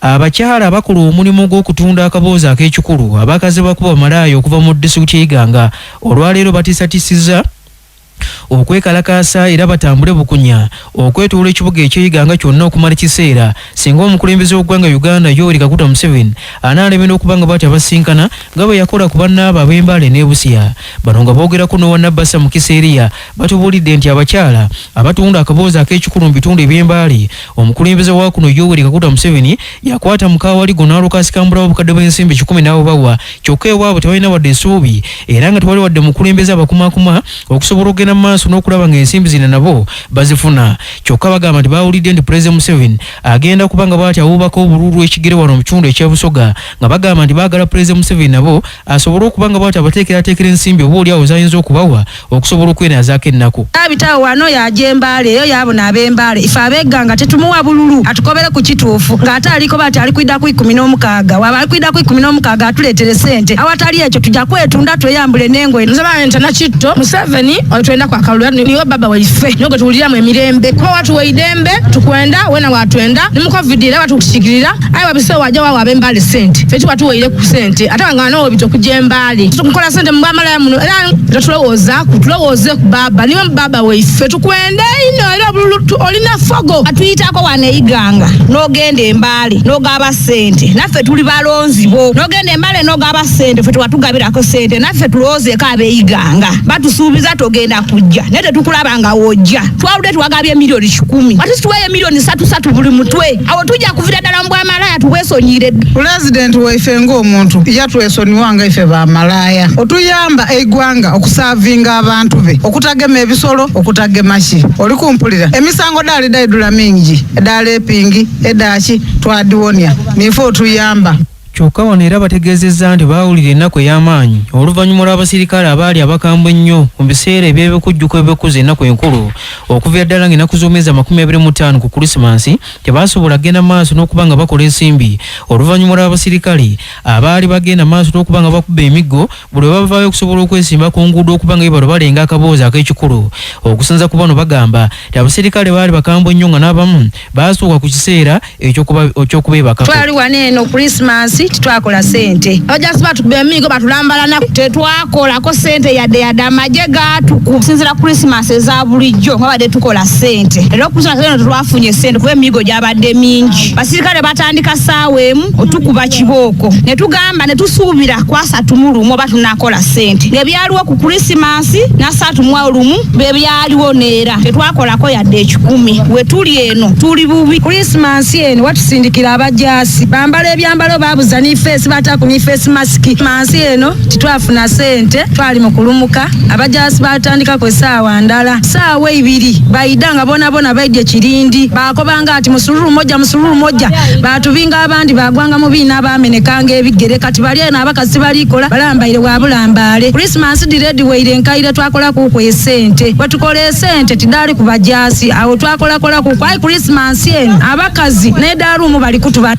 Abakyala abakola omulimu gw'okutunda akaboozi ak'ekikulu abakazi bakuba bamalaaya okuva mu disitulikiti y'e Iganga olwaleero batiisatiisizza okwekalakaasa era batambule bukunya okwetoola ekibuga eky'e Iganga kyonna okumala ekiseera singa omukulembeze w'eggwanga Uganda Yoweri Kaguta Museveni anaalemera okuba nga bw'atyo abasinkana nga bwe yakola ku bannaabwe ab'e Mbale n'e Busia. Bano nga boogerako n'owa Nabbasa Mukisa Eria batubuulidde nti abakyala abatunda akaboozi ak'ekikulu mu bitundu eby'e Mbale omukulembeze wa kuno Yoweri Kaguta Museveni yakwata mukawaligo n'alukaasikambulawo obukadde bw'ensimbi 100 n'abubawa kyokka ewaabwe tebalina wadde essuubi era nga tewali wadde mukulembeze abakumakuma okusobola okugenda mu maaso n'okulaba ng'ensimbi zino nabo bazifuna. Kyokka bagamba nti baawulidde nti Pulezidenti Museveni agenda kuba nga bw'ati awuubako obululu ekigere wano mu kitundu eky'e Busoga nga bagamba nti baagala Pulezidenti Museveni nabo asobole okuba nga bw'ati abateekerateekera ensimbi oba oli awo z'ayinza okubawa okusobola okwenaazaako ennaku. Abitawo wano yaaja e Mbale, eyo yaabona ab'e Mbale. Ife ab'eghanga titumuwa bululu atukobere ku kituufu ng'ate ali koba ati ali kwidha ku 16. Bw'aba ali kwidha ku 16 atuleetere sente, awatali ekyo tuja kwetunda tweyambule n'engoye. Nze bayenta Nakitto Museveni oyo twendaku akalulu era niwe baba waife niwe gwetuwuliramu emirembe kuba watuwa eidembe tukwenda wena watwenda ni mu covid era watukusikirira aye wabisewo waja wawa abe Mbale sente fe tiwatuweire ku sente ate nga nowe bita okuja embale tukola sente mu bwamalaya muno era tetulowoozaku tulowooze ku baba niwe baba waife tukwenda ino era obululu olina fogo. Atuyitako wano e Iganga n'ogenda e Mbale n'ogaba sente naffe tuli balonzi bo n'ogenda e Mbale n'ogaba sente ffe tewatugabirako sente naffe tulowoozeeko ab'e Iganga batusuubiza togenda kujja naye tetukulaba nga wojja twaludde tuwagabye 100,000,000 ate situweeyo 3,000,000 buli mutwe awo tujja kuvira ddala mu bwamalaya tubwesonyiire. Pulezidenti waife ng'omuntu yatwesonyiwa nga ife bamalaaya otuyamba eigwanga okusaavinga abantu be okutagema ebisolo okutagema ki oli kumpulira emisango daali daidula mingi edalepingi edaaki twadiwonia nife otuyamba. Kyokka wano era bategeezezza nti baawulira ennaku ey'amaanyi oluvannyuma lw'abasirikale abaali abakambwe ennyo mu biseera eby'ebikujjuko ebikuza ennaku enkulu okuviira ddala ng'ennaku z'omwezi 25 ku Krisimansi tebasobola kugenda maaso n'okuba nga bakola ensimbi oluvannyuma lw'abasirikale abaali bagenda maaso n'okuba nga bakuba emiggo buli lwe bavaayo okusobola okwesimba ku nguudo okuba nga bibalo balenga akaboozi ak'ekikulu. Okusinza ku bano bagamba nti abasirikale baali bakambwe nnyo nga n'abamu baasooka ku kiseera ekyokubeebakako. Twali wano eno Christmas titwakola sente. Abajasi batukuba emigo batulambalana. Tetwakolako sente yadde yadde amagye gaatukusinzira Christmas eza bulijjo babadde tukola sente. Era Christmas eno tetwafunye sente kuba emigo gyabadde mingi. Basirikale batandika ssaawa emu otukuba kibooko. Ne tugamba ne tusuubira ku 31 oba tunakola sente. Ng'ebyaliwo ku Christmas na 31 bye byaliwo neera. Tetwakolako yadde 100. We tuli eno tuli bubi. Christmas eno watusindikira abajasi bambala ebyambalo babuza ni face bataku ni face mask. Mansi eno titwafuna sente twali mu kulumuka abajasi batandika ku essaawa ndala ssaawa 2 baidanga bona bona baidye kirindi bakobanga ati musululu moja musululu moja batubinga abandi bagwanga mu biina bamenekanga ebigere kati bali eno abakazi balikola balambaire wa bulambaale. Christmas diredi weire enkaire twakola kuku esente wetukola esente tidali ku bajasi awo twakolakola kuku ayi Christmas eno abakazi n'edaalumu bali kutuba.